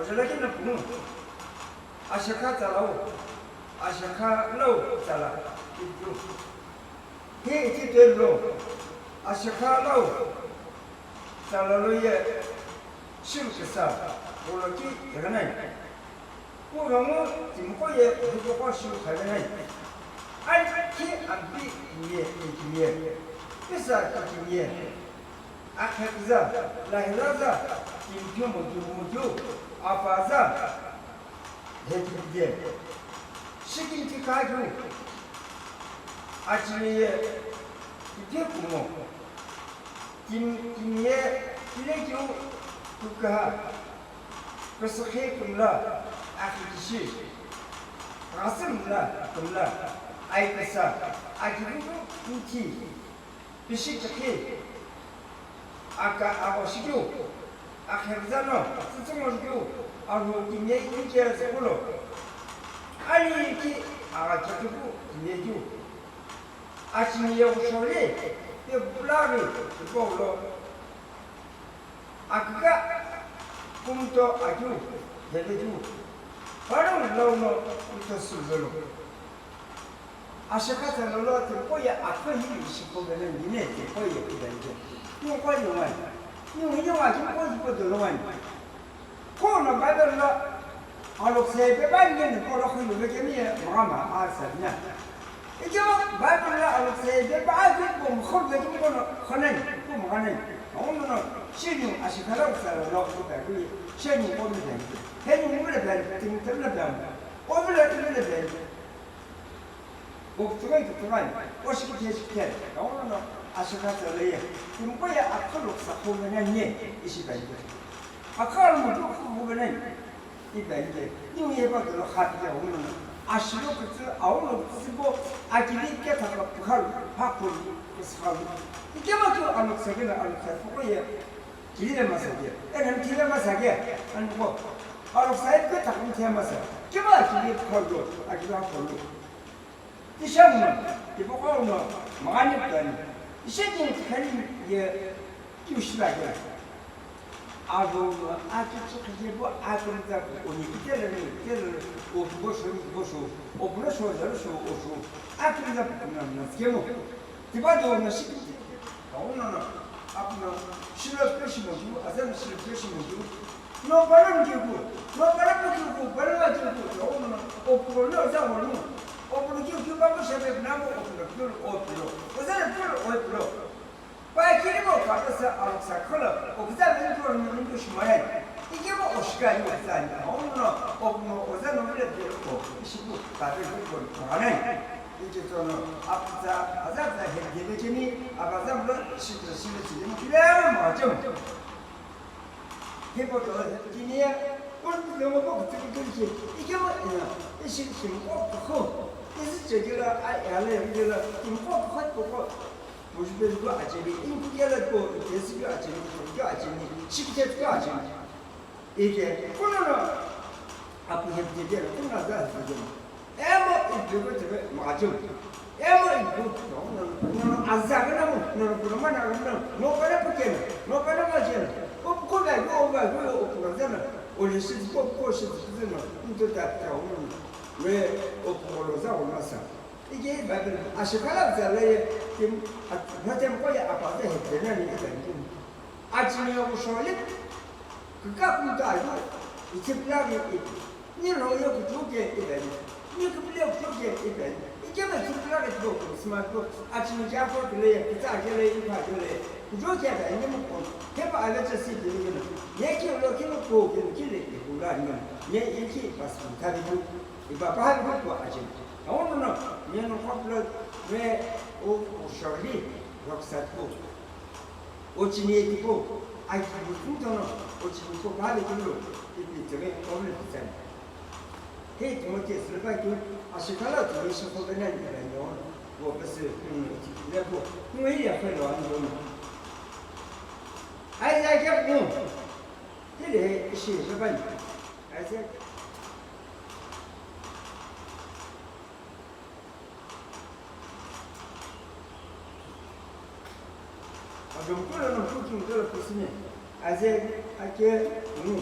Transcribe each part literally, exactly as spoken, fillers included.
Ojala kena pungu. Ashekha tsalau. Ashekha lau tsala. Hi iti telo. Ashekha lau. Tsala lo ye. Shilu kesa. Olo ki yaganai. Kughengu timiqo ye hipaqo shilu khavenai. Ani ki ampi kimiye, kimiye. Pisa kimiye. Akheküza, lahiraza, timi keu mokiu, mokiu, apaza, hekimide. Shikimti kakeu, achimiye, kipekumo. Tim-, timye, kilekeu, kukaha. Pesüqhi kümla, akhikishi. Ghasümla, kümla, aipesa, akivivu, inti. Pishi chikhi, aka aghoshikiu, akhevzano, tsütsüngorkiu, aru kimye inche zükulo. Ani ki aghakekipu kimyekiu. Achini yeghusho ye, ye bulaghi, ye bolo. Akika, kumto akiu, yevekiu. Paro launo, uto suzelo. Ashekha tsa lolo tiripo ye akho hi ishi ko vele nine tiripo ye kudai je. Ni ko ni wani. Ni ni wa ki ko ko do lo wani. Ko no Bible lo alok se pe ba ni ni ko lo khu lo ke ni mama a sa na. Ike Bible lo alok se pe ba a ki ko mo khu ke ko no khonen ko mo khonen. Ono no shi ni ashekha lo tsa lolo ko ta ku ye. Shi ni ko ni dai. He ni mo le dai, tin tin le dai. O le le dai. Okuthughai kuthughai, oshikithe shikithe, kaono no ashikha tsalaye, timqo ye akha loksa khuvena nye ishi baibe. Akha almutu khuvena i baibe, niu ye pa dolo khapike aono no. Ashilo kutsu, aono kutsu bo, akili kethaka pukhalu, phakulu, kuskhalu. Ikema tu aloksa kena aloksa pukho ye, kile masage, ena kile masage, anko. Aloksa ye kethaka kile masage, kema akili pukhalu, akili akhulu. Tishang no, tipaqo no, mangani putani. Ishe kini tikhani ye, kiu shiva kela. Avo no, aki tsukhije bo, aki mta, oni kitele ni, kitele, o kubo sho, kubo sho, o kubo sho, zero sho, o sho. Aki mta, kuna, na, skemo. Tipa do, na, shiki. Awu nono, apu no, shilo peshimoju, azan shilo peshimoju. No param juku, no param juku, param juku, awu nono, opuro no za wonu. Opuro juku, juku pamu shebe namo opuro, puro opuro. Ozan puro opuro. Pa kiri mo kapasa aloksa kolo, okza ni puro ni puro shimayan. Ike mo oshika ni ozan, awu nono, opuro ozan no le puro, ishiku, kapasa puro, mahanan. Inche tsono, apitsa, azatsa, hepdebe kemi, apazamlo, shikra shile chile, mkile, macham. Hepo to, kimiya, pon, lomo po, kutu, kutu, kutu, ikema, ina, ishi, shim, o, ko, isi, chekila, a, ale, kila, im, ko, ko, ko, ko, mujbe, ko, achemi, in, kela, ko, isi, ko, achemi, ko, achemi, shikte, ko, achemi. Ike, kunono apu hepitete, kunono aza hepitete. Emo ipu ko tebe makachu. Emo ipu, nono aza kana mo, nono kuno mana kana, no kana pukena, no kana majena. O ko ga yo, o ga yo, o kuno zena. O le shi ko, ko shi zena. Nto ta ta o no. We o ko lo za o masa. Ike Bible ashikhala zalaye tim, at, natem ko ya apa de hepitena ni itankim. Achini yo sholi, kika kumta ayu, itipla ni ipi. Ni lo yo kutuke ibeni. Ni kupile kutuke ibeni. Ikebe itipla ni kutuke, smart book. Achini jako kile, kita kile, ipa kile. Kutuke ibeni, ni mukon. Kepa alete si dili gina. Ye ki lo ki lo ko, ki lo ki le, ikula ni. Ye iki pas tabi ku. Ipa pa ku ko achini. Awono no, ye no koplo, me o, o sholi, roksat ko. Ochini etipo, aki bukutono, ochini ko bale kilo, ipi teme, oble pitsan. Hey, Timothy, sirpa ki, ashikala tu, ishi ko bena ni bena yo, wo pese, mm, lebo, no iya ko lo an lo. Ai, ai, ya, no. Hele, ishi, sirpa ni. Ai, se. Ajo mkulu no mkuki mkulu kusini. Aze ake mu.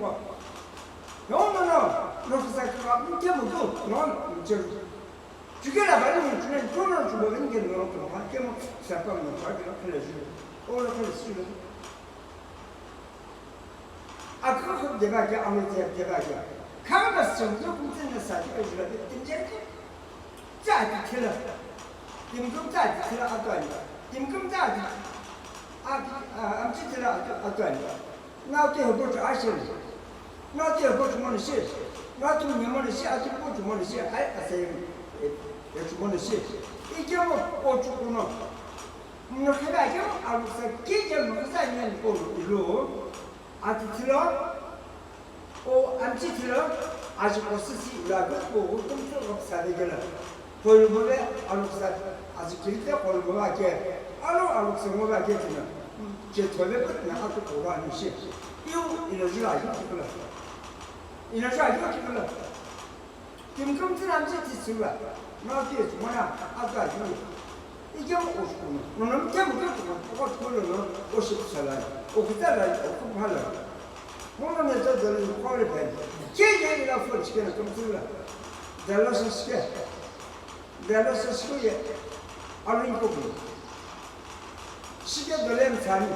ko. No, no, no. No, sa ka, ke mo do. No, che. Chike la ba ni mo chune, no, no, chubo ni ke no, no, ma ke mo, sa pa mo, sa ke la, ke la ju. O la ke la ju. Akha khum deba ke, ame deba ke. Kha ba sum zo kum tsin na sa ke ju la, tin je ke. Tsa ti thila. Tim kum tsa ti thila atwani. Tim kum tsa ti. A, a, am chi thila atwani. Ngau te hobo chu ashen. Ngau te hobo chu mona shi. Ngau tu nya mona shi, atu hobo chu mona shi. Ai, ase, e, e chu mona shi. Ike mo, o chu kuno. Mona kheba ke mo, alu sa ke je mo sa nyen ko lo. Ati thilo, o amchi thilo, aji kosi si ula ko ko ko tum tsu ko sa de gela. Ko lu mo be, alu sa, aji kiri te ko lu mo ba ke, alu, alu sa mo ba ke tina. Je thole ko tina atu ko ba ni shi. Iu, ina jira yu kula. Ina jira yu kula. Tim kum tsin amchi ti siwa, na ti sumana, aka yu. Ike mo oshkuno. No, no, ke mo ke mo, ko ko lo no, oshi sala. O kita la, o ko phala. Mo no ne ta dali ko le ben. Ke ye la fo chike na kum tsin la. Dala sa shike. Dala sa shike ye. Alin ko. Shike dalen sani.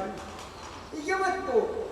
Ike mo ko.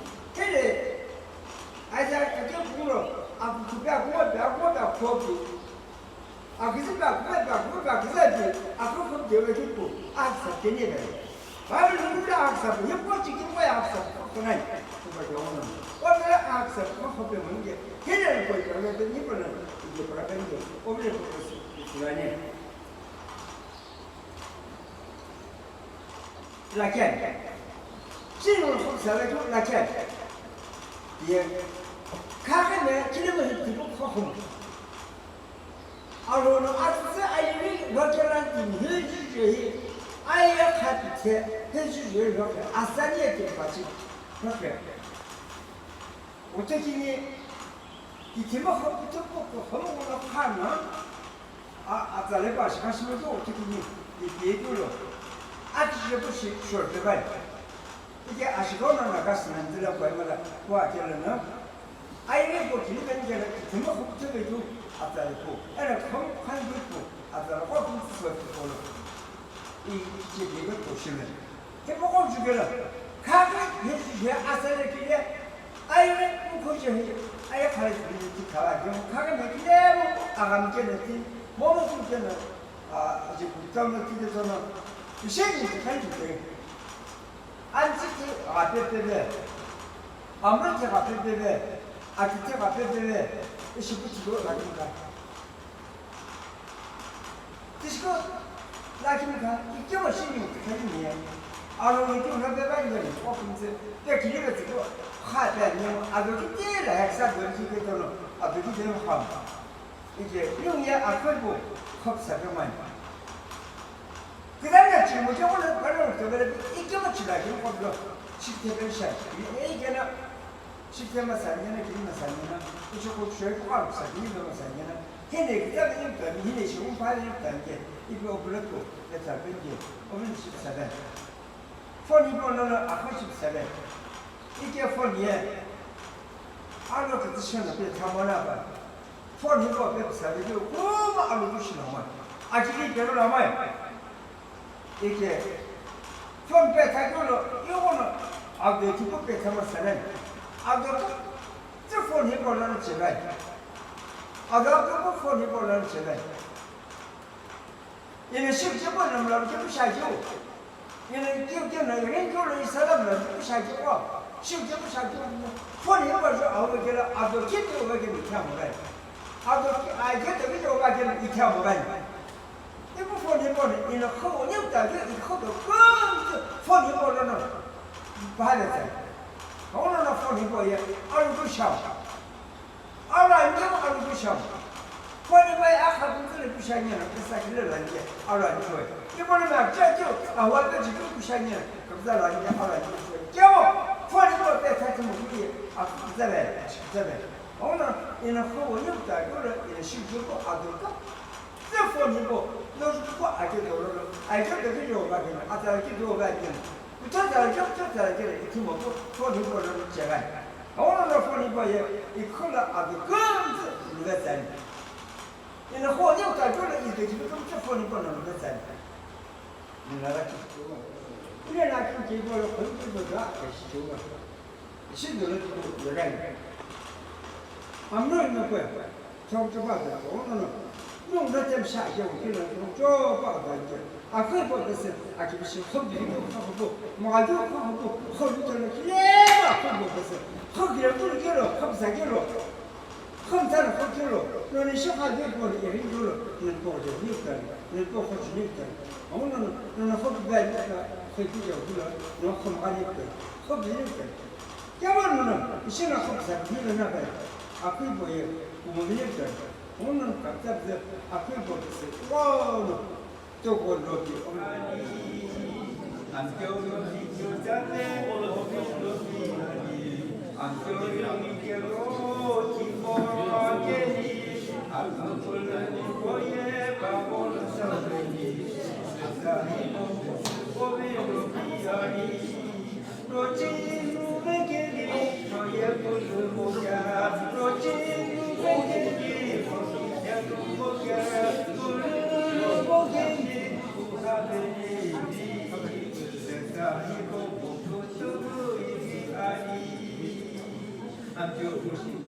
Kele, aja kake kulo, aku kupe, aku pe, aku pe, aku pe. Aku si pe, aku pe, aku pe, aku pe, aku pe, aku pe, aku sa kene pe. Bible nungula aksa pu, ye po chiki po ya aksa pu, ko nai, ko ba yo no. Ko na aksa pu, ko pe mo nge, kene ko ya, ko pe ni ko na, ye para pe nge, o le ko ko su, su la ne. Lakian. Chino ko sa la ko lakian. Ye. Ka ke ne, chile mo ti ko ko. Alono atsütsü ayeghi lokelan timi hüjüjü hi aye khapithe hüjüjü loke asaniye kepachi loke. Otekini itimi khapithe poko homo kono khana a atsale pa shikashimo to otekini ipi etulo. Akije to shi shorte bai. Ike ashikona na kasina ntila kwa imala kwa kela na. Aire ko kini kan kela tuma ko tebe tu atsale ko. Era ko kan ko atsale ko ko so ko. I ke de ko shime. Ke mo ko jugela. Ka ke he he asale kile. Aire ko ko je he. Aye khale kile ti kala ke mo ka ke me kile mo agam kele ti. Mo mo ko kele. A je ko tama ti de so na. Ishe ni kan ti. Antsiki ghapepepe, amriki ghapepepe, akiti ghapepepe, ishi kuchilo lakimka. Tishiko lakimka, ikema shini khalimiye. Alo niki una beba ngeni, okunze, pe kilibe tiko, kha pe anyo, ado kiti la heksa dori kike tono, ado kiti no kham. Ike, niu ye akoi pu khop sa kemai. Kidani ya chimu ke wala kala ro kebele, ike ma chila ke ko lo, chik te ben sha. Ike na, chik te ma sa na, ke ma sa na, icho ko choi ko ar sa, ni lo ma sa na. Hene kita ni ta, hene shi un pa ni ta ke, ipe o blood ko, e ta ben ke, o bin chik sa ben. Phone hipau lono akha shi püsave. Ike phone ye. Alo kuthu shena pe thamona ba. Phone hipau pe püsave ke kuma alo kushi lama. Akili kero lama. Ike. Phone pe thakolo, iwono. Ado tipo pe thama sanan. Ado tu phone hipau lono chegai. Ado tu phone hipau lono chegai. Ina shikhe po na mla ke pu sha ju. Ina ke ke na ren ko lo isa la mla ke pu sha ju ko. Shikhe po sha ju. Phone hipau jo au ke la ado ke te o ke ni kya mo gai. Ado ke ai ke te ke o ke ni kya mo gai. Ipu phone hipau ni ina kho ni ta ke i kho do ko phone hipau lo no. Ba le ta. Ono na phone hipau ye au pu sha. Aro anike mo aro kusha. Phone hipau ye akha kumtsu le kusha nyena, pesa kile lo anike, aro anike mo. Ipo le ma cha chu, awa pe chu kusha nyena, kapza lo anike, aro anike mo. Kemo, phone hipau pe tha kemo kuli, a kapza le, kapza le. Ono, ina kho wo nyu ta, yo le, ina shi ju ko ado ka. Tse phone hipau, no ju ko ake do lo, ake do ke yo ba ke, ata ke do ba ke. Kuchotsa, kuchotsa, kere, ithimo, ko, ko, ni ko, no, chegai. Awono, no, phone hipau ye, ikhola, adu, kumtsu, luga tsani. Ina, ko, ni, uta, ko, no, ide, jibe, kumtsu, phone hipau, no, luga tsani. Ni, la, la, ki, ina, la, ki, ki, ko, lo, ko, ko, ko, da, ke, shi, ko, shi, no, lo, ko, luga ni. Amno, ina, ko, Chong choba da, ono no. Nung da tem sha ke, o kila, nung choba da ke. Akoi bo kese, aki bishi, khom bi, khom bo, ma ju, khom bo, khom bi, khom bi, khom bo, khom bo kese. Khom bi, khom bi, khom sa ke lo. Khom sa, khom ke lo. No ni shi kha de bo, ni ring lo. Ni bo de, ni ta, ni bo kho ni ta. Ono no, no, no, khom ba ni ta, khom ki ya, no, khom ani ta. Khom ni ta. Kya ba no no, ishi na khop sa ni na ba. Akoi bo ye, mo ni ta. Ono no kapta ze, akoi bo se. Wow no. To go lo ki. Am kyo lo ki, kyo ta le, lo ki, lo ki. Am kyo lo ki, kyo lo ki, mo ke ni. Am kyo lo ki, ko ye, ba mo lo sa ni. Sa ni mo, ko be lo ki ya ni.